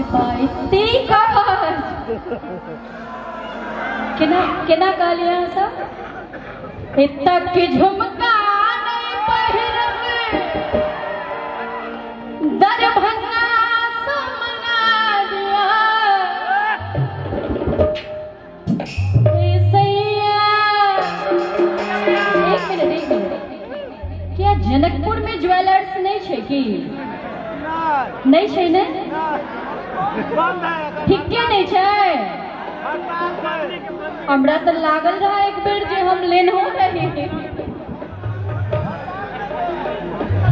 रे बा, एते काज केना केना कहलियै अहाँ सब? एतक के झुमका नहीं पहिरब, दरभंगा सँ मंगा दिया। हे सैया, एक मिनट एक मिनट, क्या जनकपुर में ज्वेलर्स नहीं छै की? नहीं छै ने? ठीके नहीं छै? हमरा तऽ लागल रहा एक बेर जे हम लेनहो रही।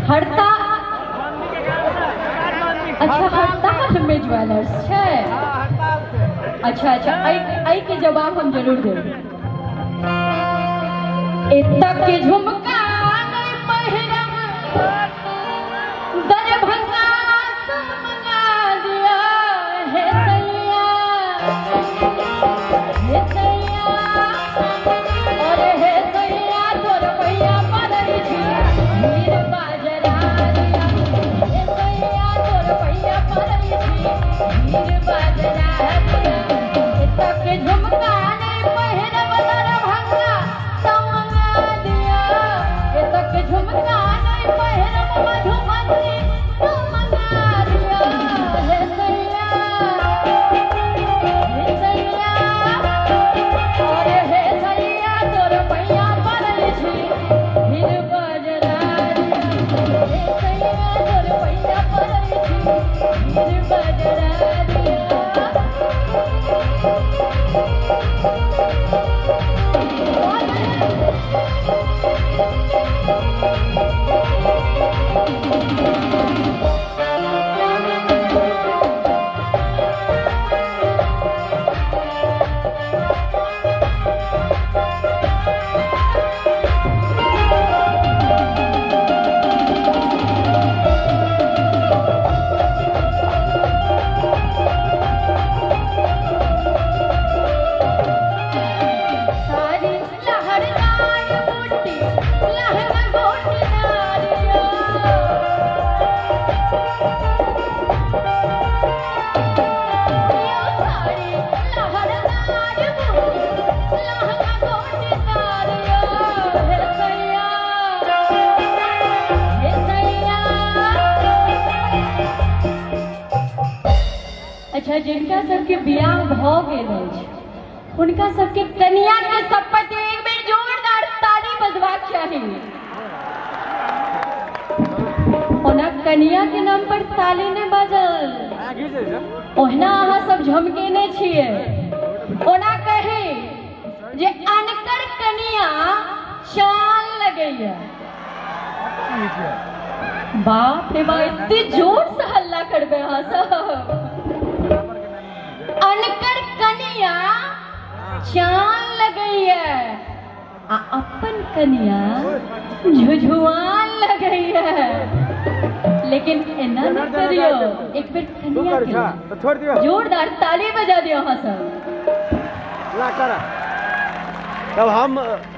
हड़ताल, अच्छा हड़ताल में ज्वेलर्स छै। अच्छा अच्छा, एहि के जवाब हम जरूर देब। एतक के झुमका नहीं पहिरब, दरभंगा सँ मंगा दिया। हे सैया, हे सैया, अरे हे सैया, तोर पैया पड़ै छी हीर बाजरा दिया। हे सैया, तोर पैया पड़ै छी हीर बाजरा दिया। एतक के झुमका नहीं पहिरब, दरभंगा सँ मंगा दिया। एतक के झुमका नहीं पहिरब, मधुबनी सँ मंगा दिया। हे सैया, हे सैया, अरे हे सैया, तोर पैया पड़ै छी हीर बाजरा दिया। हे सैया, तोर पैया पड़ै छी हीर बाजरा दिया। सारी लहरदार बूटी लहर गोटदारिया। यो सारी लहरदार बूटी लहर गोटदारिया। हे सैया, हे सैया। अच्छा, जिनका सबके बियाह भऽ गेल अछि हुनका सबके कनिया के शपथ एक बेर जोरदार ताली बजबाक चाही। ओना कनिया के नाम पर ताली नहि बजल, ओहिना अहाँ सब झमकेने छियै। ओना कही जे अनकर कनिया चाल लगैया। बाप रे बाप, एते जोर से हल्ला करबै अहाँ सब। अनकर कनिया चाल लगैया आ अपन कनिया झुझुआन लगैया। लेकिन एना नहि करियौ, एक बेर कनिया के जोरदार ताली बजा दियौ अहाँ सब। तब हम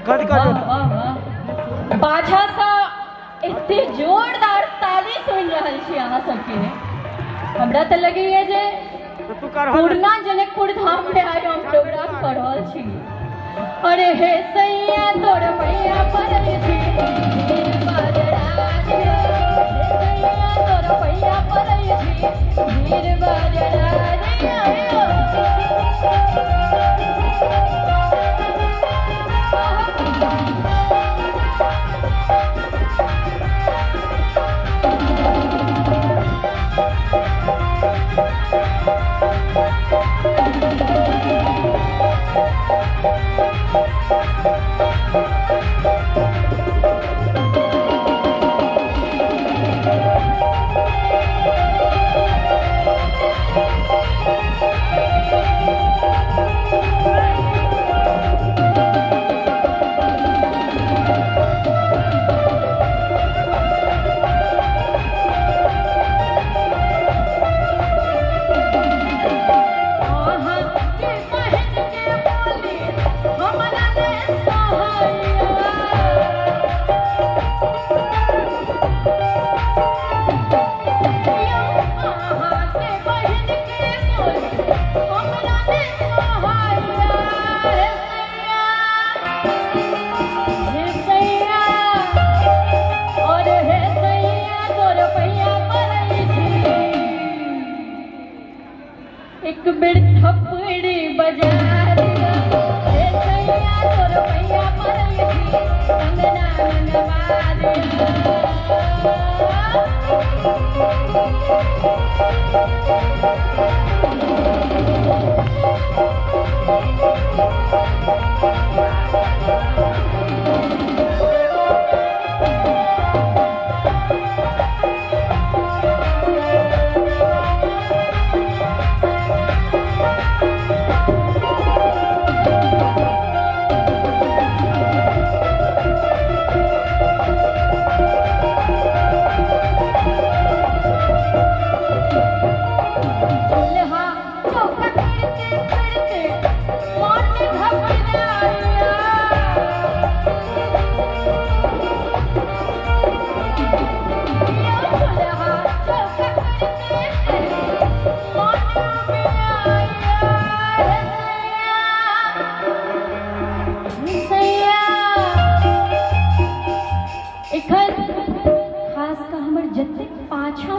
कथी वाह वाह वाह, पाछा सँ एते जोरदार ताली सुनि रहल छी अहाँ सबके। हमरा तऽ लगैया जे पूर्णा जनकपुर धाम में आइ हम प्रोग्राम कर रहल छी। अरे हे सैया, तोर पैया पड़ै छी हीर बाजरा दिया। हे सैया, तोर पैया पड़ै छी हीर बाजरा दिया। एक बेर थप्पड़ी बजा दिया। हे सैया तोर पैया पड़ै छी कंगना मंगवा दिया।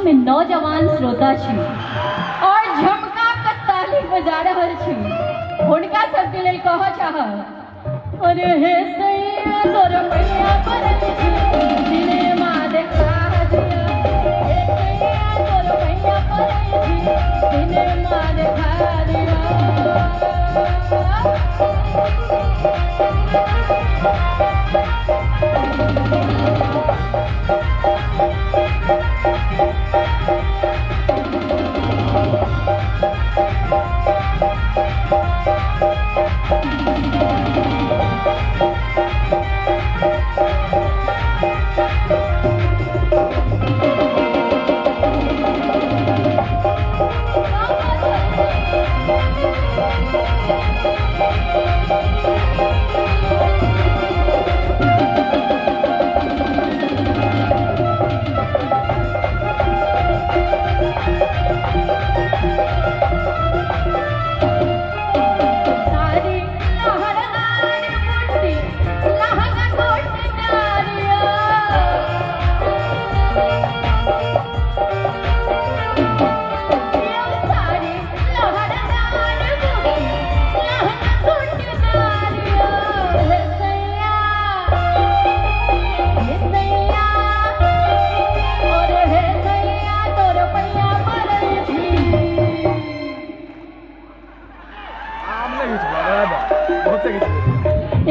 में नौजवान श्रोता छी और झमका के ताली बजा रहल छी, हुनका सबके लेल कहऽ चाहब अरे हे सैया तोर पैया पड़ै छी सिनेमा देखा दिया। हे सैया तोर पैया पड़ै छी सिनेमा देखा दिया।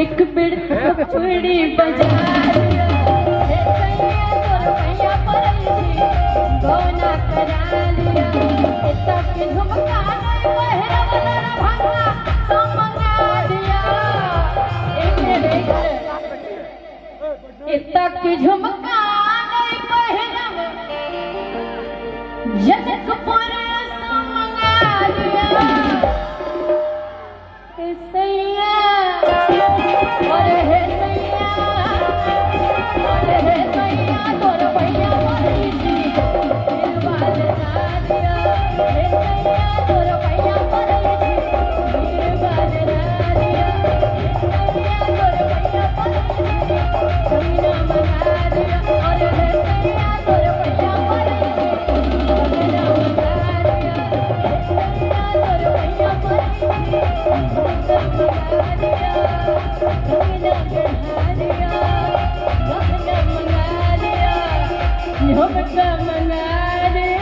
एक बेर थप्पड़ी बजा दिया। हे सैया तोर पैया पड़ै छी गौना करा लिया। एतऽ के झुमका नहि पहिरवला भंगा तो मंगा दिया। एतऽ के झुमका नहि पहिरब जनकपुर सँ मंगा दिया। हे सैया अरे हे सैया अरे हे सैया तोर पैया पड़ै छी दिलवा दिया। हे सैया तोर पैया पड़ै छी दिलवा दिया। हे सैया तोर पैया पड़ै छी कंगना मंगा दिया। अरे हे सैया तोर पैया पड़ै छी कंगना मंगा दिया। हे सैया तोर पैया पड़ै छी कंगना मंगा दिया। कंगना गढ़ा दिया गहना मंगा दिया झुमका मंगा दिया।